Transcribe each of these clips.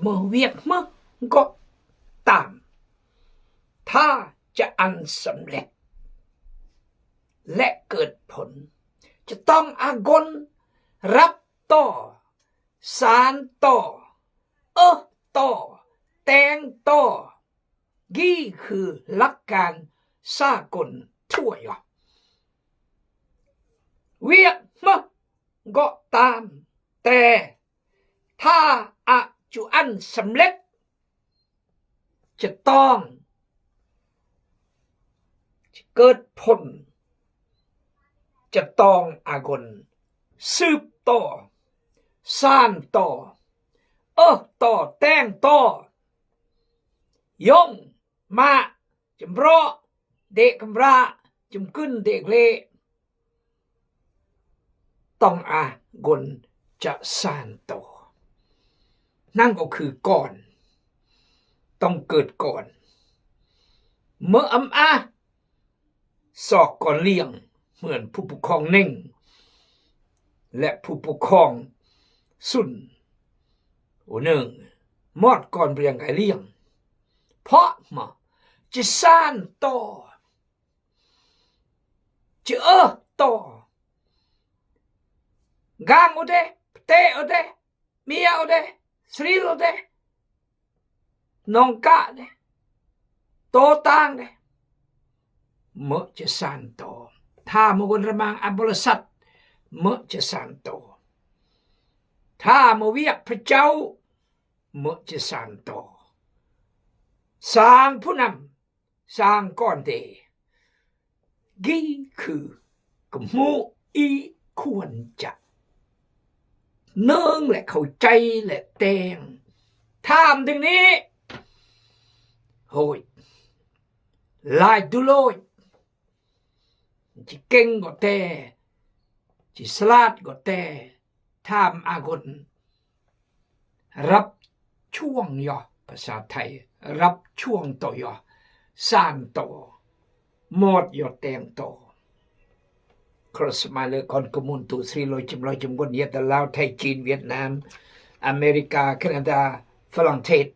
ເມື່ອວຽກມາກໍຕາມ ຖ້າຈະອັນສຳເລັດ ແລະ ເກີດຜົນ ຈະຕ້ອງອາກົນ ຮັບຕໍ່ ສານຕໍ່ ເອີ່ຕໍ່ ແຕ່ງຕໍ່. ນີ້ຄືຫຼັກການສາກົນທົ່ວຍອກ. ວຽກມາກໍຕາມ ແຕ່ຖ້າອາຈຸອັນສຳເລັດ ຈະຕ້ອງ ຈະເກີດຜົນ ຈະຕ້ອງອາກົນ ສືບຕໍ່ ສານຕໍ່ ເອີ່ຕໍ່ ແຕ່ງຕໍ່ ຍົງ ມະ ຈຳເຣາະ ເດກຳຣາ ຈຳກຶນ ເດກເລ ຕ້ອງອາກົນຈະສານຕໍ່. ນັ້ນກໍຄືກ່ອນ ຕ້ອງເກີດກ່ອນ ເມື່ອອຳອາ ຊອກກ່ອນລ້ຽງ ເໝືອນຜູ້ປົກຄອງເນັ່ງ ແລະ ຜູ້ປົກຄອງຊຸນ ໂອເນີງ ມອດກ່ອນປຽງກາຍລ້ຽງ ເພາະມາຈະສານຕໍ່ ຈະເອີ່ຕໍ່ ກາງໂອເດ ເຕໂອເດ ເມຍໂອເດ ສຣິໂອເດ ນ້ອງກະເດ ໂຕຕ່າງເດ ເມາະຈະສານຕໍ່. ຖ້າມາວົນລະມາງອະບໍລິສັດ ເມາະຈະສານຕໍ່. ຖ້າມາວຽກພະເຈົ້າ ເມາະຈະສານຕໍ່. ສ້າງຜູ້ນຳ ສ້າງກ່ອນເດ. ນີ້ຄືກະໝູອີ່ຄວນຈະ ເນີງ ແລະ ເຂົ້າໃຈ ແລະ ແຕ່ງ. ຖາມດັ່ງນີ້ ໂຫຍ ຫຼາຍດຸໂລຍ ຊິເກັ່ງກໍແຕ່ ຊິສະຫຼາດກໍແຕ່ ຖາມອາກົນ ຮັບຊ່ວງຍໍ ພາສາໄທ ຮັບຊ່ວງຕໍ່ຍໍ ສານຕໍ່ ມອດຍໍແຕ່ງຕໍ່. ຄຣອສມາເລີກອນກະມູນຕູສຣີໂລຍຈິມລອຍຈິມກົນເຍດຕະລາວ ໄທ ຈີນ ຫວຽດນາມ ອາເມລິກາ ແຄນາດາ ຝຣັ່ງເທດ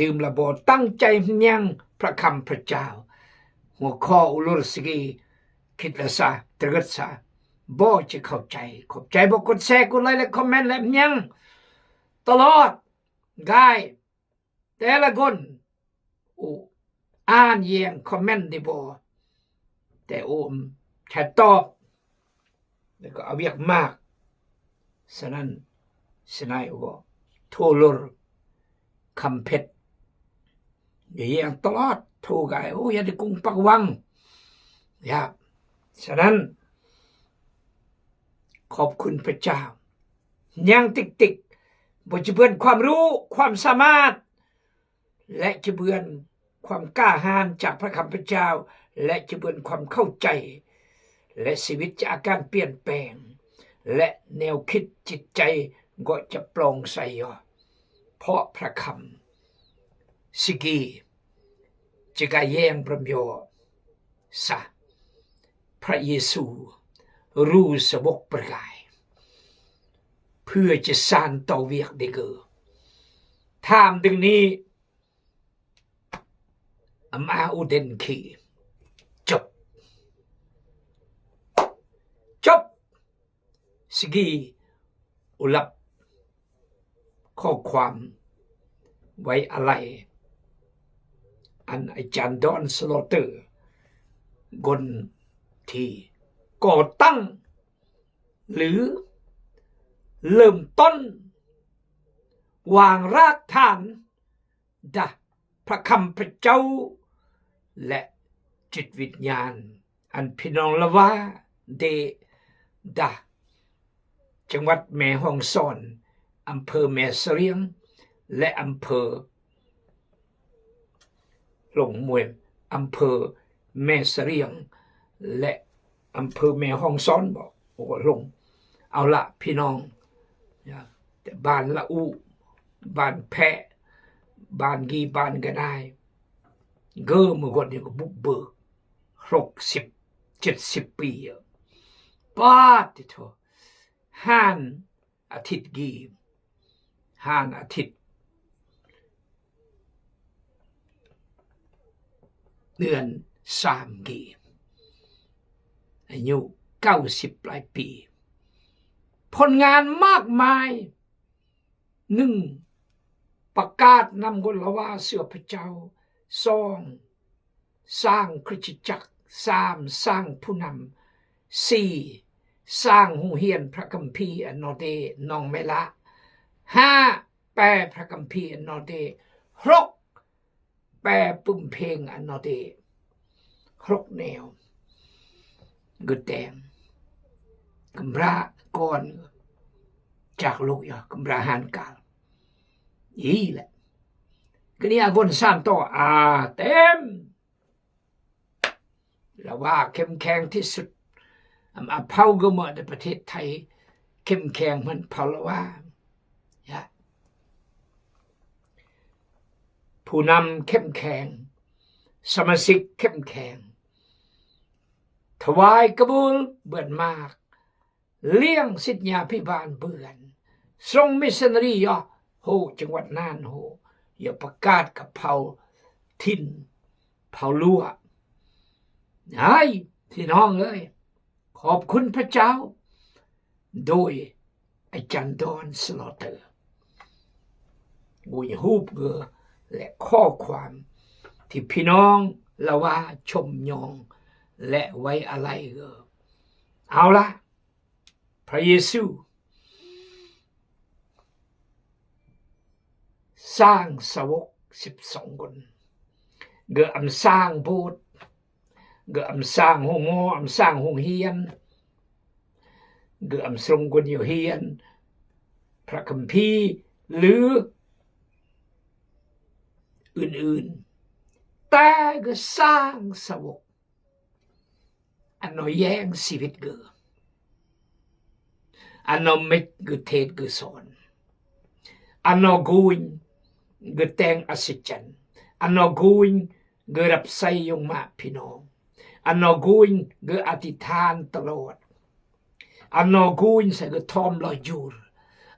ດື່ມລະບໍ່ຕັ້ງໃຈຍັງພະຄຳພະເຈົ້າ. ຫົວຂໍ້ອຸລຸລະສະກີ ຄິດລະຊາ ຕຣຶດຊາ ບໍ່ຈະເຂົ້າໃຈ. ຂອບໃຈ ບໍ່ກົດແຊ ກົດໄລ ແລະ ຄອມເມັນ ແລະ ຍັງຕະຫຼອດ ກາຍ ແຕ່ລະຄົນ ໂອ້ ອ່ານແຍງຄອມເມັນໄດ້ບໍ່? ແຕ່ໂອມແຊຕອບ ແລ້ວກໍເອົາວຽກມາກ. ສະນັ້ນ ສະໄນໂອກໍໂທລົລ ຄຳເພັດ ແຍງຕະຫຼອດ ໂທກາຍ ໂອ້ ຢ່າໄດ້ກຸງປັກວັງ ຢ່າ. ສະນັ້ນ ຂອບຄຸນພະເຈົ້າ ຍັງຕິກໆ ບໍ່ຈະເບື່ອນຄວາມຮູ້ ຄວາມສາມາດ ແລະ ຈະເບື່ອນຄວາມກ້າຫານຈາກພະຄຳພະເຈົ້າ ແລະ ຈະເບື່ອນຄວາມເຂົ້າໃຈ ແລະ ຊີວິດຈະອາການປ່ຽນແປງ ແລະ ແນວຄິດຈິດໃຈກໍຈະປ່ອງໃສ ເພາະພະຄຳ ສະກີ ຈະກາແຍງບຣຳໂຍ ສະ ພະເຢຊູ ຮູ້ສາວົກປະກາຍ ເພື່ອຈະສານຕໍ່ວຽກເດເກີ ຖາມດຶງນີ້ ອຳອາອຸເດັນຄີ ຈົບ ຈົບ. ສະກີ ໂອລັບ ຂໍ້ຄວາມໄວ້ອາໄລ ອັນອາຈານ ດອນ ສະໂລເຕີ ຄົນທີ່ກໍ່ຕັ້ງ ຫຼື ເລີ່ມຕົ້ນ ວາງລາກຖານ ດາພະຄຳພະເຈົ້າ ແລະ ຈິດວິນຍານ ອັນພີ່ນ້ອງລະວາເດດາ ຈັງຫວັດແມ່ຮ່ອງສອນ ອຳເພີແມ່ສະລຽງ ແລະ ອຳເພີ ຫຼົງມວຍ ອຳເພີແມ່ສະລຽງ ແລະ ອຳເພີແມ່ຮ່ອງສອນບໍ? ໂອ້ ຫຼົງ. ເອົາລະ ພີ່ນ້ອງ ແຕ່ບ້ານລະອູ ບ້ານແພະ ບ້ານກີ ບ້ານກະນາຍ ເກີ ມື້ກ່ອນນີ້ກໍບຸກເບີກ ຫົກສິບ ເຈັດສິບປີ ປາດຕິໂທ ຮ້ານອາທິດກີ ຮ້ານອາທິດ ເດືອນສາມກີ ອາຍຸເກົ້າສິບປາຍປີ. ຜົນງານມາກມາຍ. ໜຶ່ງ ປະກາດນຳຄົນລາວາເຊື່ອພະເຈົ້າ. ສອງ ສ້າງຄຣິສຕະຈັກ. ສາມ ສ້າງຜູ້ນຳ. ສີ່ ສ້າງໂຮງຮຽນພະຄຳພີ ອານອເດ ໜອງໄມລະ. ຫ້າ ແປພະຄຳພີ ອານອເດ. ຫົກ ແປປຶ້ມເພງ ອານອເດ. ຫົກແນວ ກະແຕງ ກຳລາກ່ອນຈາກໂລກ ຍອດກຳລາຫານການ ອີແຫຼະ ກະນີ້ອາວົນສານຕໍ່ ອາເຕັມ ລາວາເຂັ້ມແຂງທີ່ສຸດ. ອຳ ອາເພົາກະເໝີດໃນປະເທດໄທ ເຂັ້ມແຂງເໝືອນເພົາລາວາ. ຍະ ຜູ້ນຳເຂັ້ມແຂງ, ສະມາຊິກເຂັ້ມແຂງ, ຖວາຍກະບູນເບືອນໝາກ, ລ້ຽງສິດຍາພິບານເບືອນ, ສົ່ງມິສຊະນາຣີ ຍອດໂຮ ຈັງຫວັດນ່ານໂຮ, ຢາກປະກາດກັບເຜົ່າຖິ່ນ ເຜົ່າລົວ. ໃຫ້ ພີ່ນ້ອງເອີຍ, ຂອບຄຸນພະເຈົ້າ ໂດຍອາຈານດອນ ສະລໍເຕີ. ໂອ້ຍ ຮູບເກີ ແລະ ຂໍ້ຄວາມທີ່ພີ່ນ້ອງລາວາຊົມຍອງ ແລະ ໄວ້ອາໄລເກີ. ເອົາລະ ພະເຢຊູ ສ້າງສາວົກສິບສອງຄົນ, ເກີອຳສ້າງໂບດ, ເກີອຳສ້າງໂຮງໝໍ, ອຳສ້າງໂຮງຮຽນ, ເກີອຳສົ່ງຄົນຢູ່ຮຽນພະຄຳພີ ຫຼື ອື່ນໆ, ແຕ່ເກີດສ້າງສາວົກ ອາໂນແຍງຊີວິດເກີ, ອາໂນເມັກເກີເທດເກີສອນ, ອາໂນກຸຍເກີແຕ່ງອັດສະຈັນ, ອາໂນກຸຍເກີຮັບໃຊ້ຍົງມາພີ່ນ້ອງ, ອາໂນກຸຍເກີອະທິຖານຕະຫຼອດ, ອາໂນກຸຍສະເກີທອມລໍຢູ,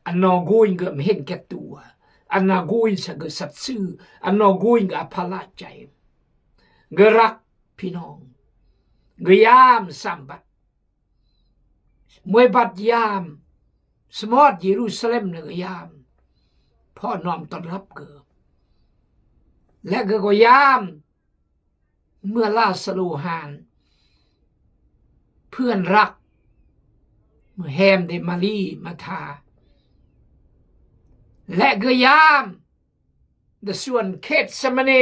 ອາໂນກຸຍເກີເຫັນແກ່ຕົວ, ອາໂນກຸຍສະເກີສັດຊື່, ອາໂນກຸຍເກີອະພາລະໃຈ, ເກີຮັກ ພີ່ນ້ອງ, ເກີຍາມສາມບັດ, ມວຍບັດຍາມ, ສະມອດເຢຣູຊາເລັມນະເກີຍາມ, ພໍ່ນ້ອມຕ້ອນຮັບເກີ, ແລະ ເກີກໍຍາມ ເມື່ອລາຊາໂລຫານ ເພື່ອນຮັກ, ເມື່ອແຮມເດມາຣີມາທາ, ແລະ ເກີຍາມ ໃນສວນເຄດສະມາເນ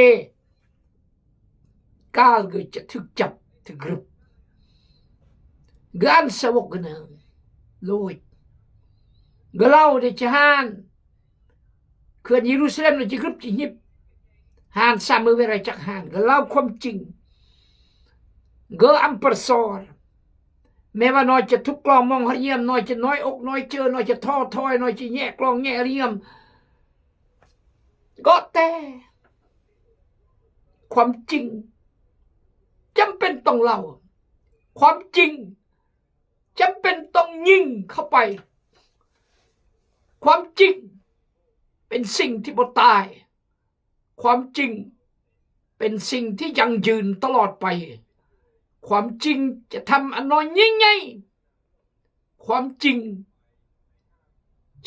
ກາລເກີຈະຖືກຈັບຖືກລຶບ, ການສາວົກກະເນີງໂລຍ, ກະເລົ່າໄດ້ຈະຫານ, ເຂື່ອນເຢຣູຊາເລັມຈະກຶບຈະຫຍິບ, ຫານສາມມື້ເວລາຈັກຫານ, ກະເລົ່າຄວາມຈິງ, ກະອຳປະຊອນ, ແມ້ວ່ານ້ອຍຈະທຸກກລອງມອງຫະລຽມ, ນ້ອຍຈະນ້ອຍອົກນ້ອຍເຈີ, ນ້ອຍຈະທໍ້ຖອຍ, ນ້ອຍຈະແຍະກລອງແຍະຫະລຽມ, ກໍແຕ່ຄວາມຈິງຈຳເປັນຕ້ອງເລົ່າ, ຄວາມຈິງຈຳເປັນຕ້ອງຍິງເຂົ້າໄປ, ຄວາມຈິງເປັນສິ່ງທີ່ບໍ່ຕາຍ, ຄວາມຈິງເປັນສິ່ງທີ່ຢັ້ງຢືນຕະຫຼອດໄປ, ຄວາມຈິງຈະທຳອາໂນຍິ່ງໃຫຍ່. ຄວາມຈິງ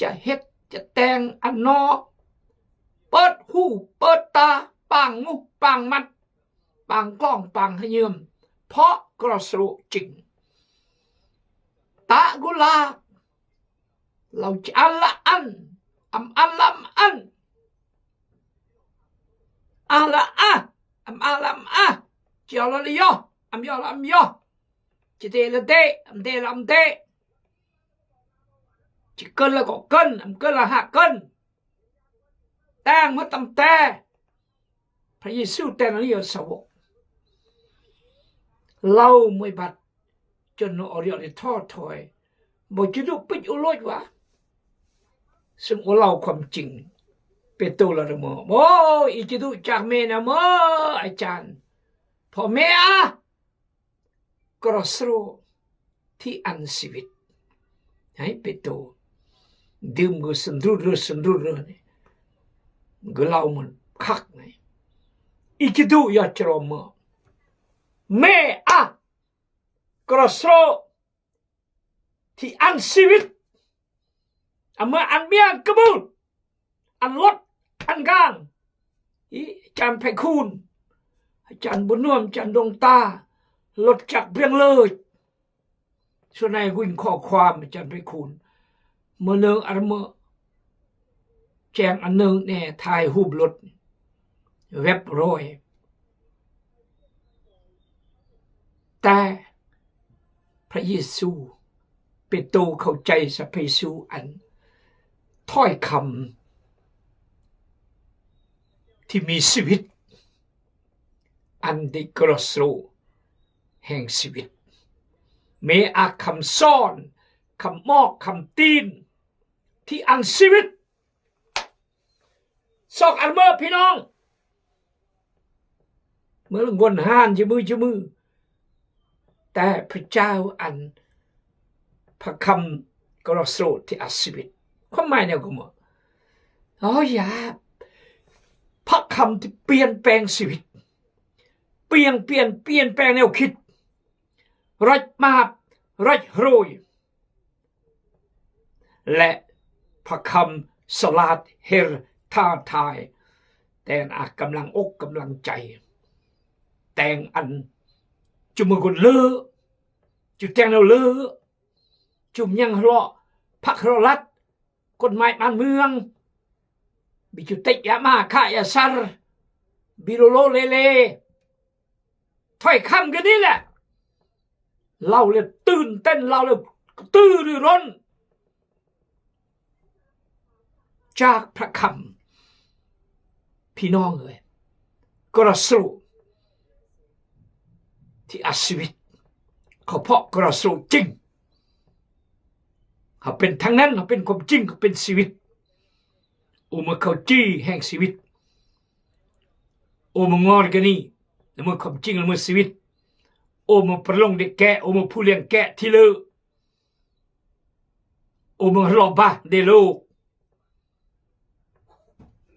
ຈະເຮັດຈະແຕ່ງອາໂນ, ເປີດຫູເປີດຕາ, ປາງງູປາງມັດ, ປາງກອງປາງຫະເຍີມ, ເພາະກຣອສໂຣຈິງ. ຕະກຸລາ, ເລົາຈະອັນລະອັນ, ອຳອັນລະອຳອັນ, ອາລະອາ, ອຳອາລະອຳອາ, ຈຽວລະລະຍໍ, ອຳຍໍລະອຳຍໍ. ຈະເຕລະເຕ, ອຳເຕລະອຳເຕ, ຈະເກີນລະກໍເກີນ, ອຳເກີນລະຫາເກີນ. ແຕ່ງມາຕັ້ງແຕ່ພະເຢຊູແຕ່ງອະລິຍະສາວົກ, ເລົ່າມວຍບັດຈົນອອກລິອອກເດທໍ້ຖອຍ, ບໍ່ຈະດຸປິດອຸໂລດວ່າ, ຊຶ່ງໂອເລົ່າຄວາມຈິງ, ເປໂຕລະເດີເມີ, ໂອ້ ອີຈະດຸຈາກເມນະເມີ, ອາຈານ, ພໍ່ແມ່ອາ. ກຣອສໂຣທີ່ອັນຊີວິດ, ໃຫ້ເປໂຕດື່ມກະສະດຸດເລີສະດຸດເລີນີ້, ກະເລົ່າມັນຄັກນີ້, ອີຈະດຸຍອດຈະຣອມເມີ, ເມອາກຣາໂຊ ທີ່ອັນຊີວິດ ອາເມອານເມຍກະບູນ ອັນລົດ ອັນກາງ ອີ ອາຈານໄພຄູນ ອາຈານບຸນນວມ ອາຈານດວງຕາ ລົດຈັກບຽງເລີຍ ສ່ວນໃນວິງຂໍ້ຄວາມອາຈານໄພຄູນ ເມື່ອເນີງອັນເມີ ແຈ້ງອັນເນີງແດ່ ຖ່າຍຮູບລົດ ແວັບຮ້ອຍ ແຕ່ພະເຢຊູ ເປໂຕເຂົ້າໃຈສະພະເຢຊູອັນ ຖ້ອຍຄຳທີ່ມີຊີວິດ ອັນໄດ້ກຣາໂຊແຫ່ງຊີວິດ ເມອາກຄຳສອນ ຄຳໝອກ ຄຳຕີນ ທີ່ອັນຊີວິດ ຊອກອັນເມີພີ່ນ້ອງ ເມືອງລະງວນຫານຢູ່ມື້ຢູ່ມື້ ແຕ່ພະເຈົ້າອັນ ພະຄຳກຣາໂຊທີ່ອັດຊີວິດ ຄວາມໝາຍແນວກໍໝົດ ໂອ້ຍ ພະຄຳທີ່ປ່ຽນແປງຊີວິດ ປ່ຽນ ປ່ຽນ ປ່ຽນແປງແນວຄິດ ລັດມາບ ລັດໂຮຍ ແລະ ພະຄຳສະຫຼາດເຮັດທ້າທາຍ ແຕ່ງອາກກຳລັງອົກກຳລັງໃຈ ແຕ່ງອັນ ຈຸມເມືອກົນເລີ ຈຸແຕ່ງແນວເລີ ຈຸມຍັງເລາະພັກເລາະລັດ ກົດໝາຍບ້ານເມືອງ ບິຈຸຕິກ ຢາມາ ຄາ ຢາຊັນ ບິໂລໂລເລເລ ຖ້ອຍຄຳຄືນີ້ແຫຼະ ເລົ່າແລ້ວຕື່ນເຕັ້ນ ເລົ່າແລ້ວກະຕືລືລົ້ນ ຈາກພະຄຳ ພີ່ນ້ອງເອີຍ ກຣາໂຊທີ່ອັດຊີວິດ ເຂົາເພາະກຣາໂຊຈິງ ເຮົາເປັນທັງນັ້ນ ເຮົາເປັນຄວາມຈິງ ເຮົາເປັນຊີວິດ ໂອມະເຂົາຈີແຫ່ງຊີວິດ ໂອມະງອນກະນີ ລະເມີຄວາມຈິງ ລະເມີຊີວິດ ໂອມະປະລົງເດແກະ ໂອມະຜູ້ລ້ຽງແກະທີ່ເລີ ໂອມະຮໍບາເດໂລ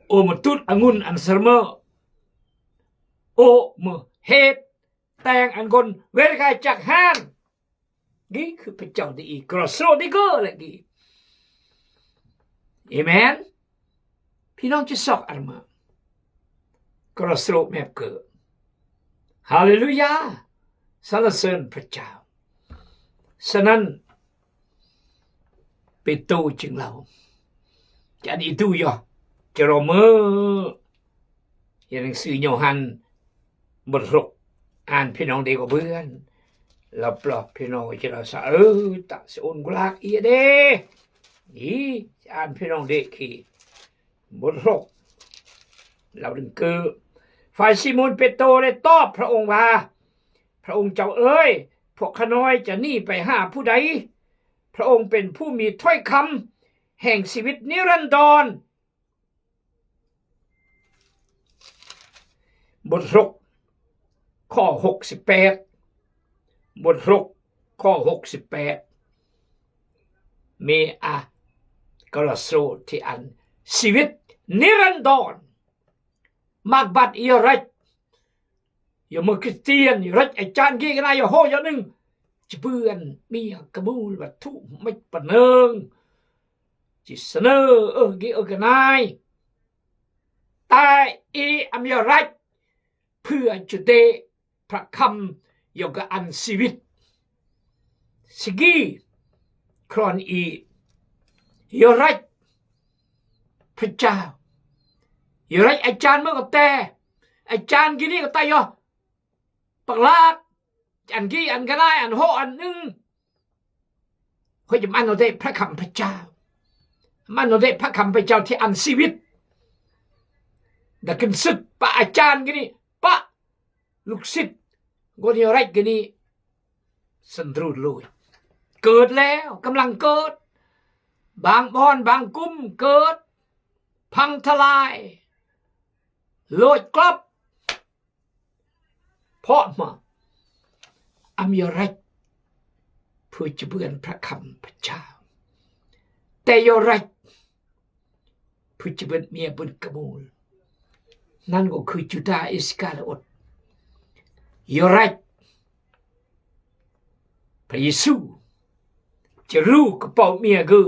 ໂອມະຕູດອະງຸ່ນອັນສະເມີ ໂອມະເຮັດແຕ່ງອັນກົນເວລະກາຍຈັກຫານ ນີ້ຄືພະເຈົ້າດີອີກຣາໂຊດີເກີແລະດີ ເອເມນ ພີ່ນ້ອງຈະຊອກອັນມາ ກຣາໂຊແມບເກີ ຮາເລລູຢາ ສັນລະເສີນພະເຈົ້າ ສະນັ້ນ ເປໂຕຈຶ່ງເລົ່າ ຈະດີດູຢໍ ຈະລໍເມີ ຮຽນໜັງສືໂຍຮັນ ບົດຫົກ ອ່ານພີ່ນ້ອງເດກວ່າເບື່ອນ ລາວປອບພີ່ນ້ອງຈະລາສະເອີຕະສະໂອນກຸລາກເອຍເດ ນີ້ ອ່ານພີ່ນ້ອງເດຄີ ບົດຫົກ ລາວດຶງເກີ ຝ່າຍຊີໂມນເປໂຕໄດ້ຕອບພະອົງວ່າ ພະອົງເຈົ້າເອີຍ ພວກຂ້ານ້ອຍຈະໜີໄປຫາຜູ້ໃດ? ພະອົງເປັນຜູ້ມີຖ້ອຍຄຳແຫ່ງຊີວິດນິລັນດອນ. ບົດຫົກ ຂໍ້ຫົກສິບແປດ ບົດຫົກ ຂໍ້ຫົກສິບແປດ ເມອາກຣາໂຊທີ່ອັນຊີວິດນິລັນດອນ ມາກບັດອີ່ຫຍັງ ຢາເມີຄຣິສຕຽນ ຢາເຮັດອາຈານກີກະນາ ຢາໂຮ ຢາໜຶ່ງ ຈະເບືອນເມຍກະມູນວັດຖຸເມັດປະເນີງ ຈະສະເໜີເອີກກີເອີກະນາຍ ແຕ່ອີອຳຢາລັດ ເພື່ອຈະເດ ພະຄຳ ຢາກະອັນຊີວິດ ສະກີ ຄຣອນອີ ຢາລັດ ພະເຈົ້າ ຢາລັດ ອາຈານເມືອກະແຕ ອາຈານກີນີ້ກະຕາຍ ຢາ ປັກລາດ ອັນກີອັນກະນາຍ ອັນໂຮ ອັນໜຶ່ງ ຂ້ອຍຈະມາໂນເດພະຄຳພະເຈົ້າ ມາໂນເດພະຄຳພະເຈົ້າທີ່ອັນຊີວິດ ດາກຶນສຶກ ປະອາຈານກີນີ້ ປະ ລູກສິດ ໂກນໂຍໄລກະນີ້ ສັນຕຣູດໂລຍ ເກີດແລ້ວ ກຳລັງເກີດ ບາງບ່ອນ ບາງກຸ່ມ ເກີດ ພັງທະລາຍ ໂລຍກລັບ ເພາະມາ ອຳຢາລັດ ເພື່ອຈະເບືອນພະຄຳພະເຈົ້າ ແຕ່ຢາລັດ ເພື່ອຈະເບືອນເມຍເບືອນກະມູນ ນັ້ນກໍຄືຈູດາອິດສະກາລິໂອດ ຢາລັດ ພະເຢຊູຈະຣູກະເປົາເມຍເກີ.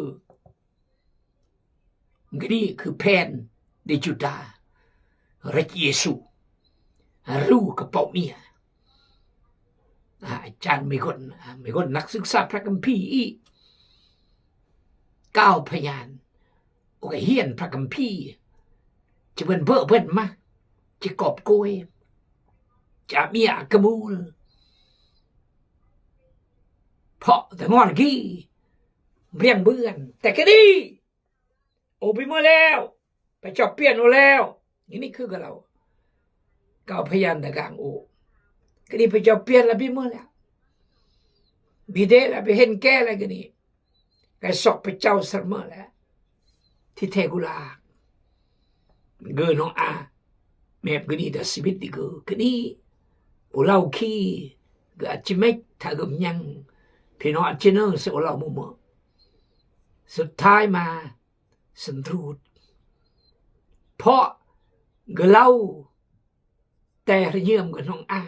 ນີ້ຄືແຜນເດຈູດາ, ເຣກເຢຊູຣູກະເປົາເມຍ. ອາ ອາຈານເມກົນ ອາ ເມກົນ ນັກສຶກສາພະຄຳພີອີກ ກ່າວພະຍານ ໂອກະຮຽນພະຄຳພີ ຈະເບິ່ນເບີເບິ່ນມາ ຈະກອບໂກຍ ຈະເມຍກະມູນ ເພາະແຕ່ງອນກີ ບຽງເບືອນ ແຕ່ກະດີ ໂອໄປເມືອແລ້ວ ພະເຈົ້າປ່ຽນໂອແລ້ວ. ນີ້ຄືກະເລົ່າ ກ່າວພະຍານຕະກາງໂອ ກະນີ້ພະເຈົ້າປ່ຽນລະ ໄປເມືອແລ້ວ ບີເດລະ ໄປເຫັນແກ່ລະ ກະນີ້ ກະຊອກພະເຈົ້າສະເໝີແລ້ວ ທີ່ແທ້ກູລາ ເກີນ້ອງອາ ແມບກະນີ້ດາຊີວິດດີເກີ ກະນີ້ໂອເລົ່າຄີກະອາດຈະເມັກ ຖ້າກຳຍັງ ພີ່ນ້ອງອາດຈະເນີສະໂອເລົ່າມື້ມື້ ສຸດທ້າຍມາ ສັນທູດ ເພາະກະເລົ່າແຕ່ຮະເຍີມກະນ້ອງອາ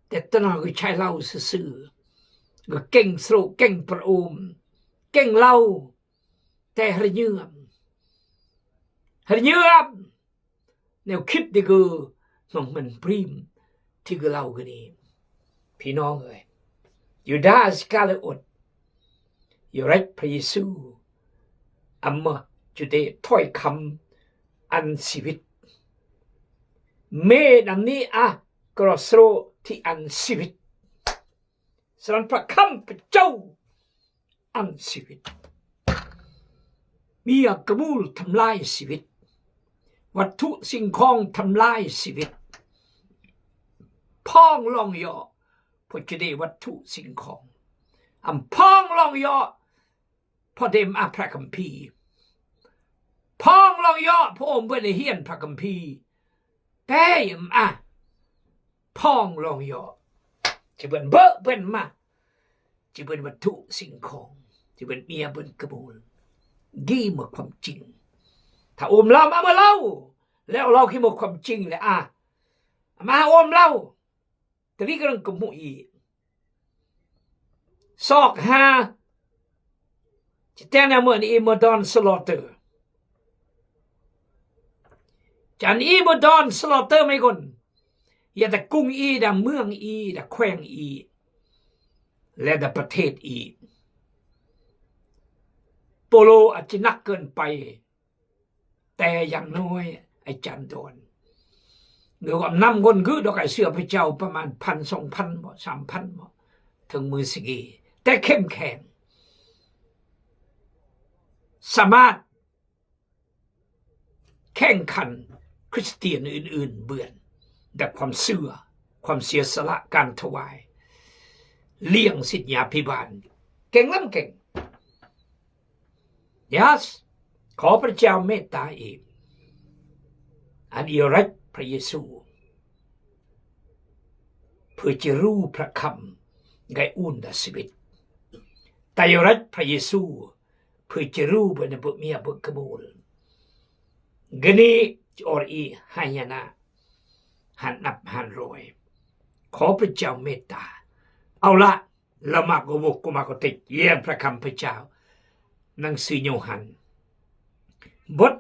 ແຕ່ຕະໜ່ອຍກະໃຊ້ເຫຼົ້າຊື່ໆ ກະເກັ່ງສະໂລ ເກັ່ງປະໂອມ ເກັ່ງເຫຼົ້າ ແຕ່ຮະເຍີມ ຮະເຍີມ ແນວຄິດດີເກີ ນ້ອງມັນບຣີມ ທີ່ກະເລົ່າກະນີ້ ພີ່ນ້ອງເອີຍ ຢູດາອິດສະກາລິໂອດ ເຣກພະເຢຊູ ອາມາຈູເດ ຖ້ອຍຄຳອັນຊີວິດ ເມນຳນີ້ອາ ກຣອສໂຣທີ່ອັນຊີວິດ ສະນັ້ນພະຄຳພະເຈົ້າອັນຊີວິດ ເມຍກະມູນທຳລາຍຊີວິດ ວັດຖຸສິ່ງຂອງທຳລາຍຊີວິດ ພອງລອງຍໍ ເພາະຈະໄດ້ວັດຖຸສິ່ງຂອງ ອຳພອງລອງຍໍ ເພາະເຕັມອາພະຄຳພີ ພອງລອງຍໍ ເພາະອົມເພິ່ນໄດ້ຮຽນພະຄຳພີ ແຕ່ອຳອາ ພອງລອງຍໍ ຈະເບິ່ນເບີເບິ່ນມາ ຈະເບິ່ນວັດຖຸສິ່ງຂອງ ຈະເບິ່ນເມຍເບິ່ນກະມູນ ດີໝົດຄວາມຈິງ ຖ້າອົມເຫຼົ້າ ມາເມືອເຫຼົ້າ ແລ້ວເລົ່າຄືໝົດຄວາມຈິງແລ້ວອາ ມາອົມເຫຼົ້າ ຕະລິກະເລິງກະໝູອີກ ຊອກຫາ ຈະແຕ່ງແນວເມີນອີເມີດອນສະລໍເຕີ ຈັນອີເມີດອນສະລໍເຕີ ໄມກົນ ຢ່າແຕ່ກຸງອີ ດາເມືອງອີ ດາແຂວງອີ ແລະ ດາປະເທດອີ ໂປໂລອາດຈະໜັກເກີນໄປ ແຕ່ຢ່າງນ້ອຍອາຈານດອນ ເງິນອຳນຳຄົນຄືດອກໄກ່ເສືອພະເຈົ້າ ປະມານພັນ ສອງພັນບໍ ສາມພັນບໍ ເຖິງມືສະກີ ແຕ່ເຂັ້ມແຂງ ສາມາດແຂ່ງຂັນຄຣິສຕຽນອື່ນໆເບືອນ ແບບຄວາມເຊື່ອ ຄວາມເສຍສະຫຼະ ການຖວາຍ ລ້ຽງສິດຍາພິບານ ເກັ່ງລ້ຳເກັ່ງ. Yes ຂໍພະເຈົ້າເມດຕາອີກ ອັນອີລັກພະເຢຊູ ເພື່ອຈະຮູ້ພະຄຳໄກອູນດາຊີວິດ ໄຕລັກພະເຢຊູ ເພື່ອຈະຮູ້ເບິດນະເບິດເມຍເບິດກະມູນ ກະນີຈອຣອີຫາຍານະ ຫັນນັບຫັນຮ້ອຍ ຂໍພະເຈົ້າເມດຕາ. ເອົາລະ ລະມາໂກໂວໂກມາໂກຕິກ ຢ້ຽມພະຄຳພະເຈົ້າ ໜັງສືໂຍຮັນ ບົດ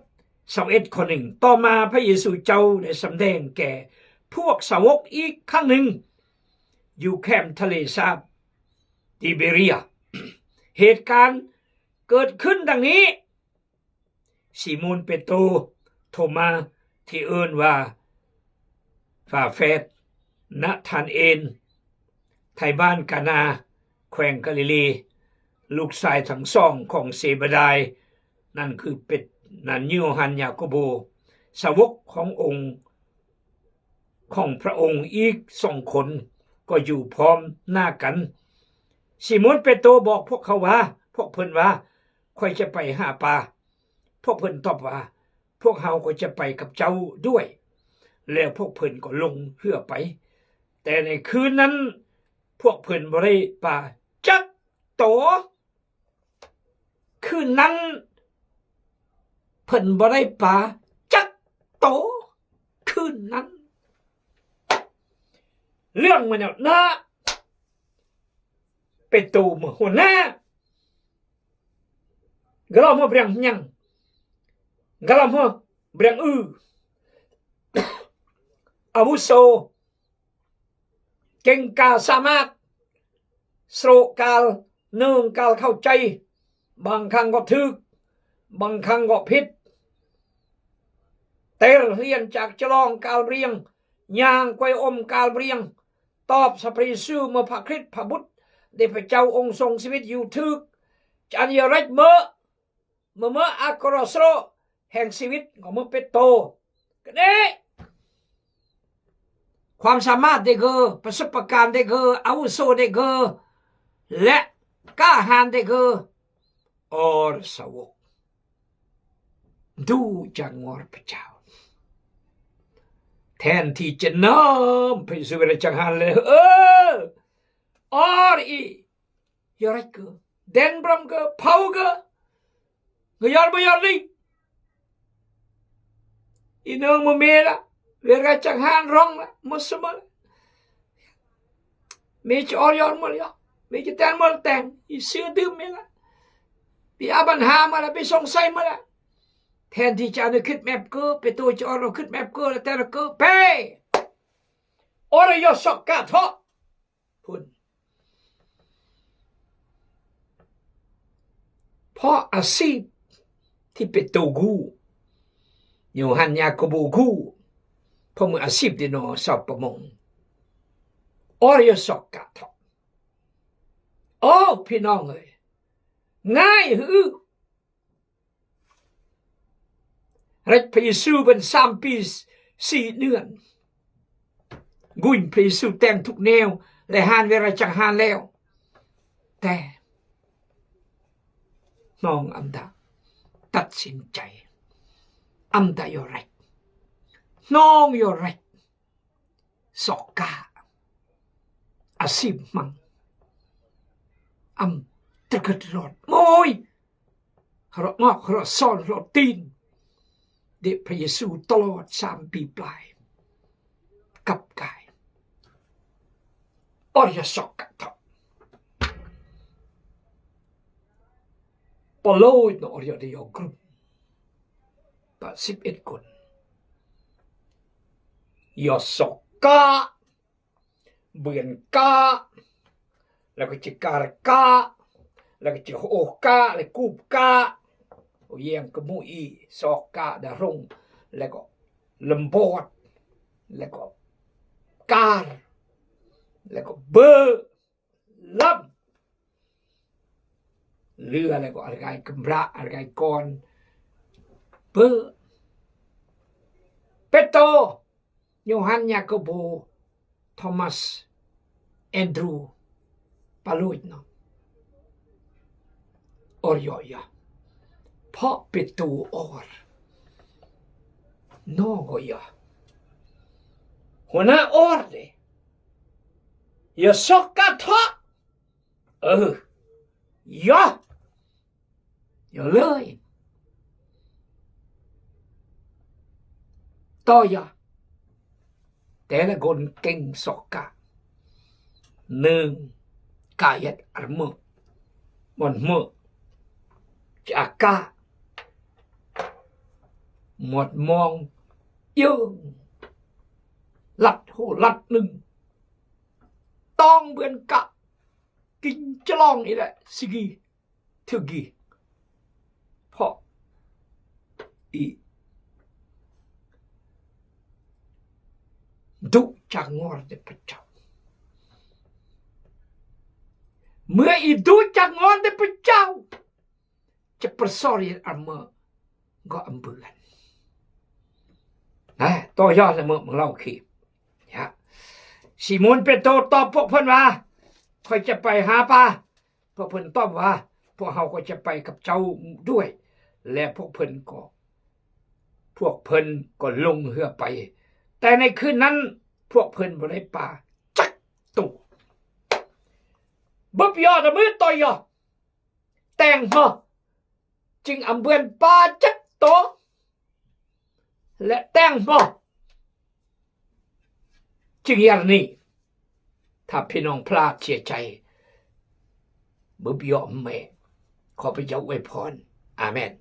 ຊາວເອັດ ຂໍ້ໜຶ່ງ ຕໍ່ມາພະເຢຊູເຈົ້າໄດ້ສຳແດງແກ່ພວກສາວົກອີກຄັ້ງໜຶ່ງ ຢູ່ແຄມທະເລສາບຕີເບເຣຍ. ເຫດການເກີດຂຶ້ນດັ່ງນີ້. ຊີໂມນເປໂຕ, ໂທມາທີ່ເອີ້ນວ່າຝາແຝດ, ນາທານເອນ, ໄທບ້ານການາ, ແຂວງກາລີລີ, ລູກຊາຍທັງສອງຂອງເຊບະດາຍ, ນັ້ນຄືເປັດ, ນັ້ນໂຍຮັນ, ຍາໂກໂບ, ສາວົກຂອງອົງ ຂອງພະອົງອີກສອງຄົນກໍຢູ່ພ້ອມໜ້າກັນ. ຊີໂມນເປໂຕບອກພວກເຂົາວ່າ, ພວກເພິ່ນວ່າ, ຂ້ອຍຈະໄປຫາປາ. ພວກເພິ່ນຕອບວ່າ, ພວກເຮົາກໍຈະໄປກັບເຈົ້າດ້ວຍ. ແລ້ວພວກເພິ່ນກໍລົງເຮືອໄປ. ແຕ່ໃນຄືນນັ້ນພວກເພິ່ນບໍ່ໄດ້ປາຈັກໂຕ. ຄືນນັ້ນເພິ່ນບໍ່ໄດ້ປາຈັກໂຕ ຄືນນັ້ນ. ເລື່ອງມັນແນວນະ. ເປໂຕ ເມືອຫົວໜ້າ ກະລອມຫົວເບຣງຍັງ ກະລອມຫົວເບຣງອື ອາວຸໂສ ເກັ່ງກ້າສາມາດ ສະໂລການ ເນີງການເຂົ້າໃຈ ບາງຄັ້ງກໍຖືກ ບາງຄັ້ງກໍຜິດ ແຕ່ຮຽນຈາກຈະລອງການເບຣງ ຍ່າງໄກອອມການເບຣງ ຕອບສະພະເຢຊູເມື່ອພະຄຣິດພະບຸດ ທີ່ພະເຈົ້າອົງຊົງຊີວິດຢູ່ຖືກ ຈະອັນຍາເລັກເມີ ເມື່ອ ເມື່ອອາກອຣອສໂຣແຫ່ງຊີວິດຂອງເມືອເປໂຕ ກະເນ ຄວາມສາມາດເດເກີ ປະສົບປະການເດເກີ ອາວຸໂສເດເກີ ແລະ ກ້າຫານເດເກີ ອອສາວົກ ດູຈາງອອຣພະເຈົ້າ ແທນທີ່ຈະນຳພະເຢຊູເວລາຈັງຫັນແລະ ເອີ ອອຣອີ Jöregö, den bramgö, paugö, gö jörmö jörni. Inöng mö mela, verga changhan rong la, mö sumö la. Mi chor jor mö la, mi chiten mö la teng, i sü dü mela. Bi aban ha mö la, bi song sai mö la. Ten ti cha nö khit mep kö, pe to chor nö khit mep kö, la ten kö, pe. Ora yo sok ka tho. ພຸ້ນ ເພາະອາຊີບທີ່ເປໂຕກູ ໂຍຮັນ ຍາໂກໂບກູ ເພາະມືອາຊີບເດເນາະ ຊາວປະມົງ ອອຍສອກກະເທາະ ໂອ້ ພີ່ນ້ອງເອີຍ ງ່າຍຫື ລັດພະເຢຊູເປັນສາມປີສີ່ເດືອນ ກຸຍພະເຢຊູແຕ່ງທຸກແນວ ແລະ ຫານເວລາຈັກຫານແລ້ວ ແຕ່ນ້ອງອຳດາຕັດສິນໃຈ ອຳດາຢໍແລັກ ນ້ອງຢໍແລັກ ຊອກກາ ອາຊີບມັງ ອຳຕະກຶດລອດໂມຍ ເລາະງອກເລາະຊອນເລາະຕີນ ເດະພະເຢຊູຕະຫຼອດສາມປີປາຍ ກັບກາຍ ອອຍສອກກະເທາະ ປະໂລຍນອຍອດຍອກຣຸມ ປະສິບເອັດຄົນ ຢໍສອກກະ ເບືອນກະ ແລ້ວກໍຈະກາລະກະ ແລ້ວກໍຈະໂອກະ ແລະ ກູບກະ ໂອແຍງກະມຸອີ ຊອກກະດາລົງ ແລ້ວກໍລຳບອດ ແລ້ວກໍກາລ ແລ້ວກໍເບີ ລຳ ເຫຼືອແລ້ວກໍອາລະກາຍກຳລະ ອາລະກາຍກອນ ເປີ ເປໂຕ ໂຍຮັນ ຍາໂກໂບ ໂທມັສ ແອນດຣູ ປາໂລຍເນາະ ອອຍຢໍ ເພາະເປໂຕອອດ ນ້ອງກໍຢາ ຫົວໜ້າອອດເດ ຢາຊອກກະເທາະ ເອີ ຢາ ຢາເລີຍ ຕໍ່ຢາ ແຕ່ລະຄົນເກັ່ງຊອກກະ ໜຶ່ງ ກາຍັດອາເມີ ມອນເມີ ຈາກາ ໝົດມອງ ເອີງ ລັດໂຫລັດໜຶ່ງ ຕ້ອງເບືອນກະ ກິນຈະລອງອີແຫຼະ ຊິກີ ຖືກກີ ເພາະອີ ດຸຈາງອນເດພະເຈົ້າ ເມື່ອອີດຸຈາງອນເດພະເຈົ້າ ຈະປະຊອນອາເມີ ກໍອຳເບືອນ ນະ ຕໍ່ຍອດລະເມີ ເລົ່າຄີ ຍະ ຊີໂມນເປໂຕຕອບພວກເພິ່ນວ່າ ຂ້ອຍຈະໄປຫາປາ ພວກເພິ່ນຕອບວ່າ ພວກເຮົາກໍຈະໄປກັບເຈົ້າດ້ວຍ ແລະ ພວກເພິ່ນກໍ ພວກເພິ່ນກໍລົງເຮືອໄປ ແຕ່ໃນຄືນນັ້ນ ພວກເພິ່ນບໍ່ໄດ້ປາຈັກໂຕ ບຶບຢໍຕະມືຕໍ່ຢໍ ແຕ່ງເຮີ ຈຶ່ງອຳເບືອນປາຈັກໂຕ ແລະ ແຕ່ງເຮີ ຈຶ່ງຢານນີ້ ຖ້າພີ່ນ້ອງພລາດເສຍໃຈ ເບິ່ງພີ່ນ້ອງແມ່ ຂໍພະເຈົ້າອວຍພອນ. ອາເມນ.